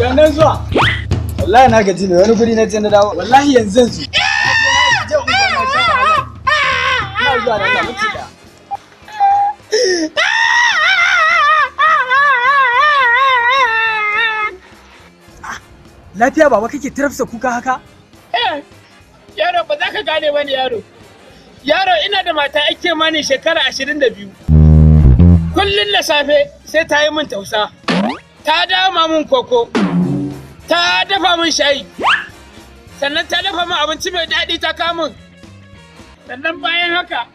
Ga nan zuwa. Wallahi na gaji ne, wani guri na je na dawo. Wallahi yanzu zan zo. Je unguwa na sha wahala. Ina zuwa da Allah, minti ɗaya. Lafiya baba kake tarafsa kuka haka? Yaro, ba za ka gane ba ne yaro. Yaro, ina da mata ake mani shekara 22. Kullum da safe sai ta yi min tausa. Ta dama min koko. Ta dafa min shayi. Sannan ta dafa min abinci mai daɗi ta kawo min. Sannan bayan haka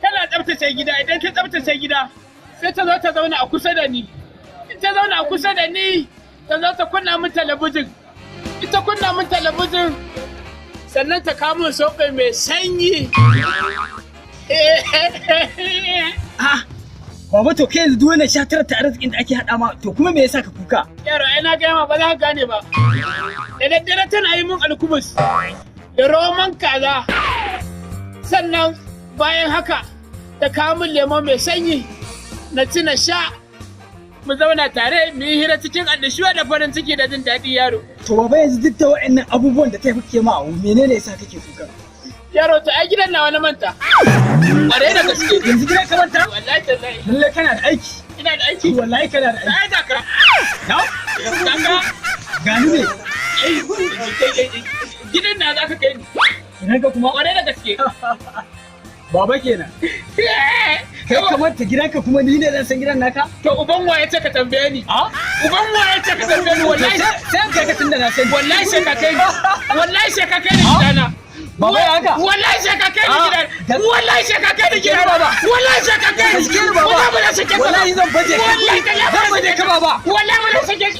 tana tsaftace gida. Idan ta tsaftace gida sai ta zo ta zauna a kusa da ni. In ta zauna a kusa da ni, ta zo ta kunna min talabijin. Ita kunna min talabijin, sannan ta kawo min soɓe mai sanyi. Ah, baba, to kai yanzu duk wannan shatarar ta arzikin da ake haɗa ma, to kuma me yasa ka kuka? Yaro, ai na gaya ma ba za ka gane ba. Da daddare tana yi min alkubus da roman kaza. Sannan bayan haka ta kawo min lemo mai sanyi na ci na sha, mu zauna tare mu yi hira cikin annashuwa da farin ciki da jin daɗi, yaro. To baba, yanzu duk da wa'annan abubuwan da ta kake ma, menene yasa kake kuka? Yaro, to ai gidan nawa na manta. Ƙwarai da gaske. Yanzu gidan ka manta? Wallahi tallahi. Lallai kana da aiki. Ina da aiki. Wallahi kana da aiki. Ai ga ka. Na? Ga ka. Gani ne. Gidan na za ka kai ni. Gidan ka kuma? Ƙwarai da gaske. Baba kenan. Kai ka manta gidanka kuma ni ne zan san gidan naka? To uban waye ce ka tambaye ni? A? Uban waye ce ka tambaye ni? Wallahi Sai kai ka tunda na sani. Wallahi sai ka kai ni. Wallahi sai ka kai ni gidana. Baba, ya haka? Wallahi sai ka kai ni Ah, gidana. Wallahi sai ka kai ni gidana. Baba. Wallahi sai ka kai ni. Gaske ni, baba. Wallahi ba zan sake ka ba. Wallahi zan baje ka. Wallahi tallahi Zan baje ka, baba. Wallahi ba zan sake ka.